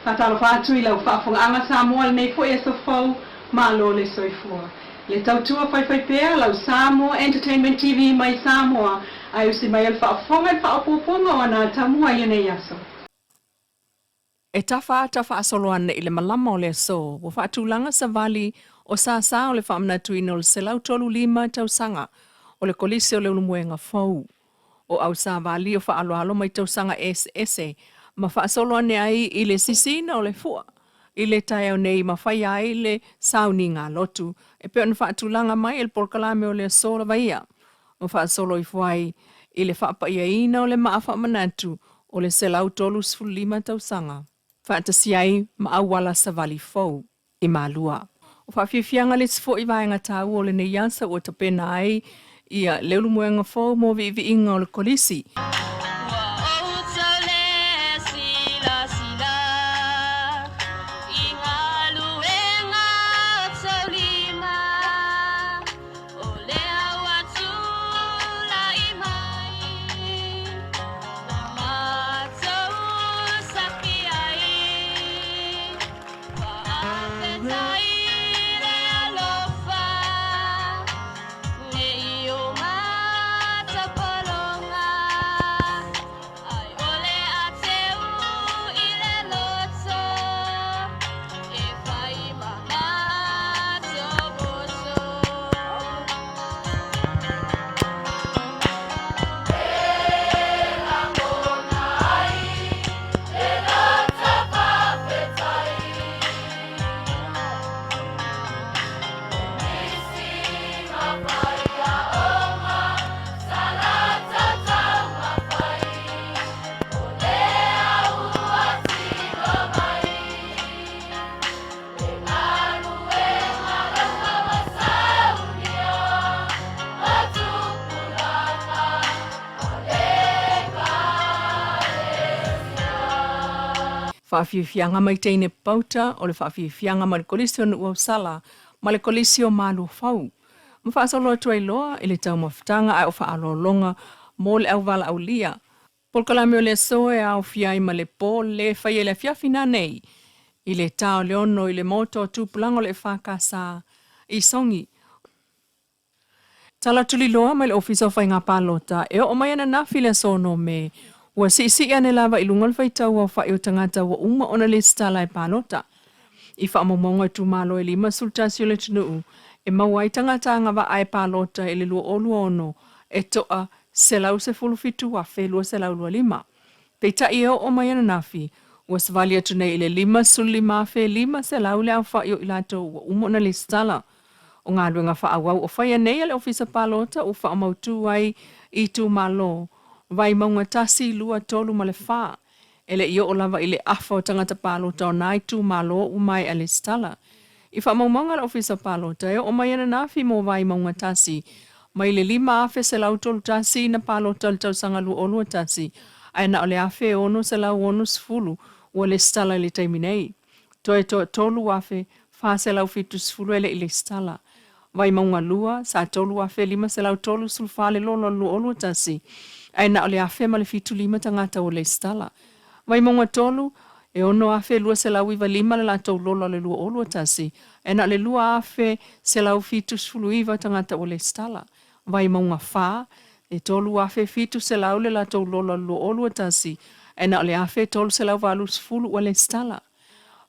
Faatalofa atu i lau faafogaaga Samoa i lenei foi aso fou, malo le soifua. Le tautua faifaipea lau Samoa Entertainment TV mai Samoa ae usi mai o le faafofoga i le faaopoopoga o ana atamua i lenei aso. E tafa ata faasolo ane i le malama o le aso, ua faatulaga savali o sasa o le faamanatuina o le 135 tausaga o le Kolisi o le Ulumuega Fou. O au savali o faaaloalo mai tausaga eseese ma faasolo ane ai i le sisiina o le fua i le taeao nei ma faia ai le sauniga lotu e pei ona faatulaga mai e le polokalame o le aso lava ia ma faasolo ifo ai i le faapaiaina o le maa faamanatu o le 135 tausaga faatasi ai ma auala savali fou i Malua. O faafiafiaga le isi foi vaega taua o lenei aso ua tapena ai ia le Ulumoega Fou mo viiviiga o le Kolisi. Faafiafiaga mai teine pauta o le faafiafiaga ma le Kolisi o Nuuausala ma le Kolisi o Maluafau. Ma faasolo atu ai loa i le taumafataga ae o faaaloaloga mo le auvalaaulia. Polokalame o le aso e aofia ai ma le po le faia i le afiafi nanei i le ta o le 6 i le Maota o Tupulaga o le EFKS i Sogi. Tala tuliloa mai le Ofisa o Faiga Palota e oo mai ananafi i le aso 6 Me, ua siisii ane lava i luga le faitau aofai o tagata ua uma ona lesitala e palota. I faamaumauga itumalo e 51 o le atunuu e maua ai tagata agavaa e palota i le 2026 e to'a 117,225. Peitai e oo mai ananafi, ua savali atu nei i le 55,500 le aofai o i latou ua uma ona lesitala. O galuega faaauau o faia nei a le Ofisa Palota ua faamautū ai i itumalo Vaimauga 1, 2, 3 ma le 4. E le i oo lava i le afa o tagata palota o nā itumalo ua maea lesitala. I faamaumauga a le Ofisa Palota e oo mai ananafi mo Vaimauga 1 mai le 5,131 na palota i le tausaga 2021 ae na o le 1,660 ua lesitala i le taimi nei. Toe toa 3,470 e le i lesitala. Vaimauga 2, sa 3,534 le lolo o le 2021, ae na o le 1,075 tagata ua lesitala. Vaimauga 3, e 6,295 le latou lolo o le 2021, ae na o le 2,179 tagata ua lesitala. Vaimauga 4, e 3,700 le latou lolo o le 2021, ae na o le 1,380 ua lesitala.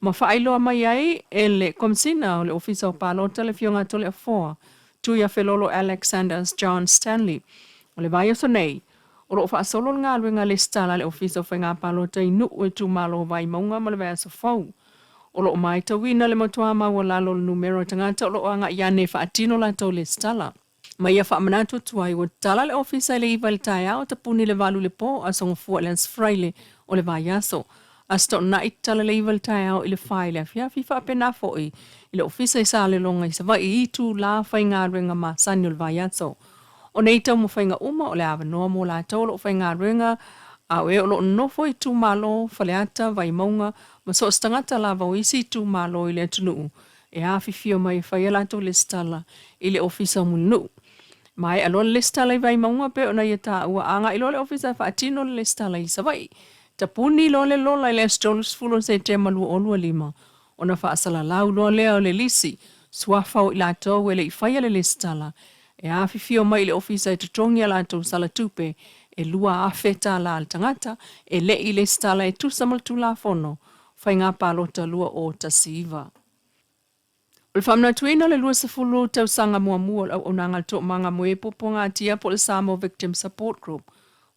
Ma faailoa mai ai e le Komesina o le Ofisa o Palota le Afioga a Toleafoa Tuiafelolo Alexanders John Stanley. O le vaiaso nei, o lo o faasolo le galuega lesitala a le Ofisa o Faiga Palota i Nuu e Itumalo o Vaimauga ma le vaiaso fou. O lo o maitauina le matua maualalo o le numera o tagata o lo o agai ane e faatino latou lesitala. Ma ia faamanatu atu ai, ua tatala le ofisa i le 9 i le taeao, tapuni i le 8 i le po, Aso Gafua i le Aso Faraile o le vaiaso. Aso Toonai tatala i le 9 i le taeao i le 4 i le afiafi, faapena foi i le ofisa i Saleloga i Savaii i itulā faigaluega masani o le vaiaso. O nei taumafaiga uma o le avanoa mo latou o lo o faigaluega a o e o lo o nonofo i itumalo, Faleata, Vaimauga ma so o se tagata lava o isi itumalo i le atunuu e afifio mai e fai a latou lesitala i le Ofisa o Mulinuu. Maea loa le lesitala i Vaimauga pei ona ia taua, agai loa le Ofisa e faatino le lesitala i Savaii. Tapuni loa le lola i le aso 30 o Setema 2025, ona faasalalau loa lea o le lisi suafa o i latou e le i faia le lesitala e afifio mai i le ofisa e totogi a latou sala tupe e $2,000 a le tagata e le i lesitala e tusa ma le Tulafono Faiga Palota 2019. O le faamanatuina o le 20 tausaga muamua o le auaunaga a le Toomaga mo e Puapuagatia po o le Samoa Victim Support Group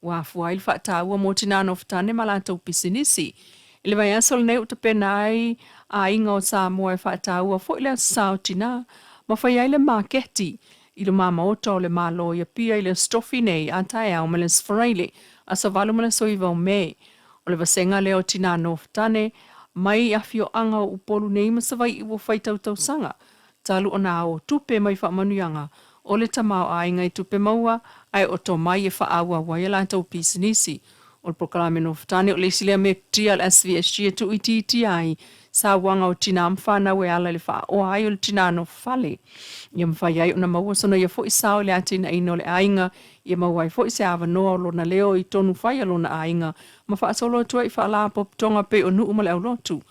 ua afua ai le faataua mo tinā nofotane ma latou pisinisi. I le vaiaso lenei ua tapena ai aiga o Samoa e faataua foi le Aso Sa o Tinā ma fai ai le maketi i luma maota o le Malo i Apia i le Aso Tofi nei a taeao ma le Aso Faraile, aso 8 ma le aso 9 o Me. O le vasega lea o tinā nofotane mai afioaga o Upolu nei ma Savaii ua fai tautausaga talu ona ao tupe mai faamanuiaga o le tamaoaiga i tupe maua ae oto mai e faaauau ai a latou pisinisi. O le polokalame nofotane o le isi lea metotia a le SVSG e tuuitiitia ai sauaga o tinā ma fanau e ala i le faaoa ai o le tinā nofofale ia mafai ai ona maua sona ia foi sao i le atinaeina o le aiga, ia maua ai foi se avanoa o lona leo i tonu fai a lona aiga ma faasolo atu ai i faalapotopotoga pei o nuu ma le aulotu.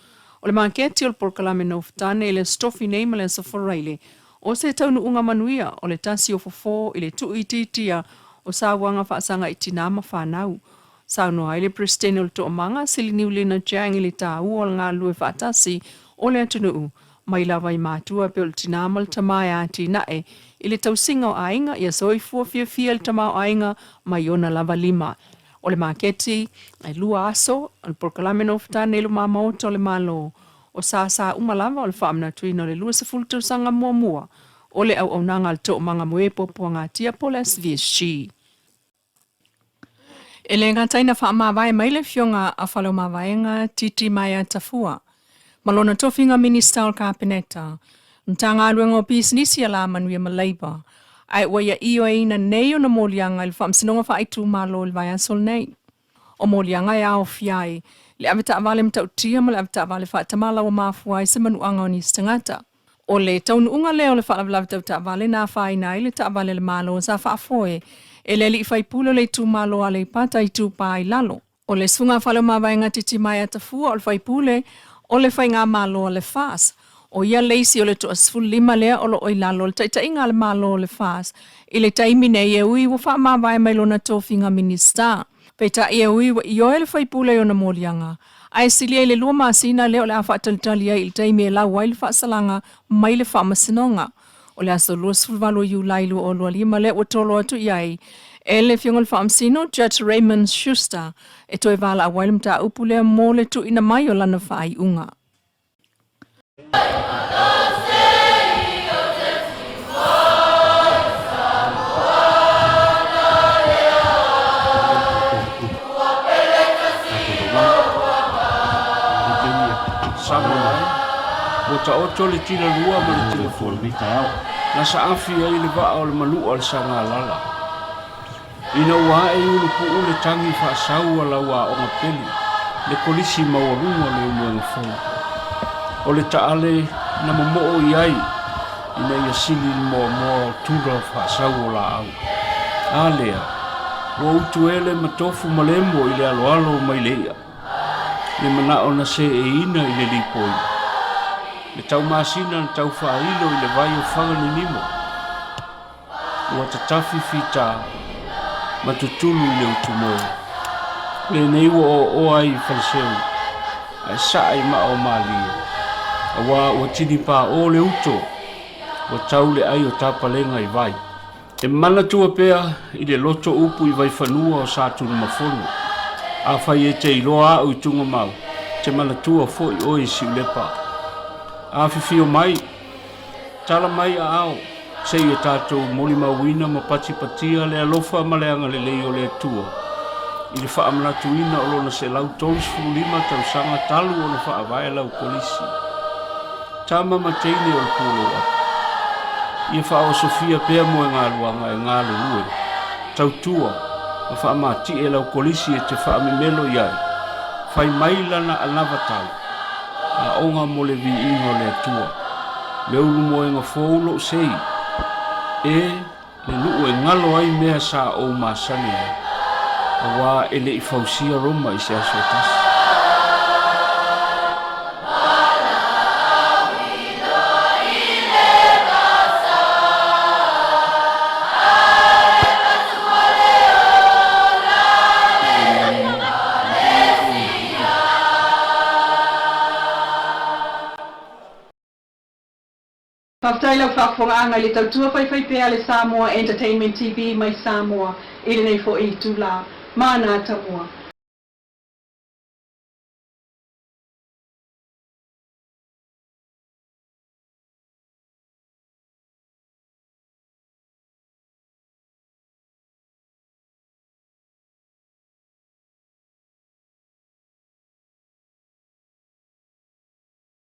O le maketi o le polokalame nofotane i le Aso Tofi nei ma le Aso Faraile o se taunuuga manuia o le tasi o fofo i le tuuitiitia o sauaga faasaga i tinā ma fanau. Saunoa ai le Peresetene o le Toomaga, Siliniu Lina Chang i le taua o le galulue faatasi o le atunuu mai lava i matua pei o le tinā ma le tamā e atinae i le tausiga o aiga ia soifua fiafia le tamaoaiga mai ona lava lima. O le maketi e lua aso o le polokalame nofotane i luma maota o le Malo o sāsā uma lava o le faamanatuina o le 20 tausaga muamua o le auaunaga a le Toomaga mo e Puapuagatia po o le SVSG. E le gata ina faamavae mai le Afioga a Faleomavaega Titimaea Tafua ma lona tofiga Minisita o le Kapeneta, Matagaluega o Pisinisi Alamanuia ma Leipa, ae ua ia ioeina nei ona moliaga i le Faamasinoga Faaitumalo i le vaiaso lenei. O moliaga e aofia ai le avetaavale matautia ma le avetaavale faatamala ua mafua ai se manuaga o nisi tagata. O le taunuuga lea o le faalavelave tau taavale na afaina ai le taavale a le Malo sa faafoe e le alii faipule o le itumalo o Aleipata Itupa i Lalo. O le Susuga Faleomavaega Titimaea Tafua o le faipule o le Faigamalo a le FAS. O ia le isi o le toa-15 lea o lo o i lalo o le taitaiga a le Malo o le FAS i le taimi nei e ui ua faamavae mai lona tofiga Minisita. Peitai e ui ua ioe le faipule i ona moliaga, ae silia i le lua masina lea o le a faatalitali ai i le taimi e lau ai le faasalaga mai le Faamasinoga. O le aso 28 o Iulai 2025 lea ua tolo atu i ai e le Afioga i le Faamasino Judge Raymond Schuster e toe valaau ai le mataupu lea mo le tuuina mai o lana faaiuga. Samoa e, ua taoto le tila lua ma le tila folo, na saafi ai le vaa o le manua o le Sagalala. Ina ua ae i Ulupuu le tagi faasau a lau aoga pele, le kolisi maualuga o le Umuega Fou. O le taale na momoo i ai ina ia sili le moamoa o tula faasau o laau. A lea, ua utuele ma tofu malemo i le aloalo mai le ia, le manao na seeina i le lipoi. Le taumasina na taufaailo i le vai o Fagalelimo, ua tatafi fita ma tutulu i le utumoe. Lenei ua oooo ai i Faleseu, ae saa i maa o Malie, auā ua tinipaʻō le uto, ua tau le ai o tapalega i vai. E manatua pea i le loto upu i Vaifanua o Satunumafono, afai e te iloa au i Tugamau, te manatua foi oe i Siulepa. Afifio mai, tala mai aao, se i o tatou molimauina ma patipatia le alofa ma le agalelei o le Atua i le faamanatuina o lona 135 tausaga talu ona faavae lau kolisi. Tama ma teine o le pulou apu. Ia faaosofia pea moegaluaga e galulue, tautua ma faamatie lau kolisi e te faamemelo i ai, fai mai lana anavatau, aoga mo le viiga o le Atua. Le ulu moega fou lou sei, e le nuu e galo ai mea sa ou masani ai. Auā e le i fausia Roma i se aso e tasi. Faafetai lau faafofogaaga i le tautua faifaipea a le Samoa Entertainment TV mai Samoa i lenei foi itula. Mana Tamua.